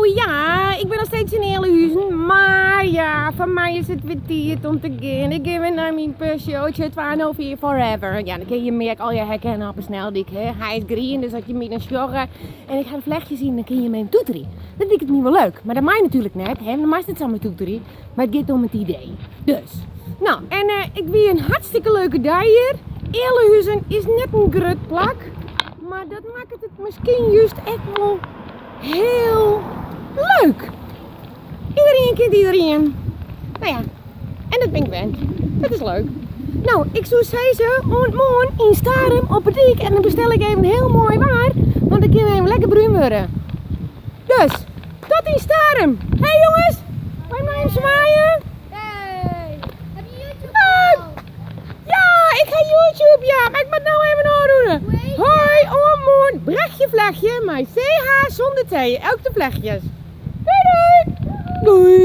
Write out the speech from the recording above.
Nou ja, ik bin noch steeds yn Ealahuzen, mar ja, foar my is it wer tiid om te gean. Ik gean wer nei myn Peugeotje 204 Forever. Ja, dan kinne je my ek allegear herkenne op 'e sneldyk. Hè? Hy is grien, dus as je my dan sjogge en ik ha de flechtjes yn, dan kinne je my even toeterje. Dat liket my wol leuk, mar dat mei natuerlik net, hè? Dan meist net samar toeterje. Mar it giet om it idee. Dus, no, en it wie in hartstikke leuke dei hjir. Ealahuzen is net in grut plak, mar dat makket it miskien just ek wol hiel leuk. Iderien kent iderien. No ja, en dat bin ik wend. Dat is leuk. No, ik soe sizze, oant moarn yn Starum op 'e dyk en dan bestel ik even hiel moai waar, want dan kinne we even lekker brún wurde. Dus, tot yn Starum. Hey jonges, mei my even swaaien? Hey, heb je YouTube Hey. al? Ja, ik ha YouTube, ja, mar ik moat no even ôfrûne. Hoe heet Hoi, oant moarn. Brechtje Vlechtje mei CH sûnder T, elk de Vlechtjes. Doei doei! Doei!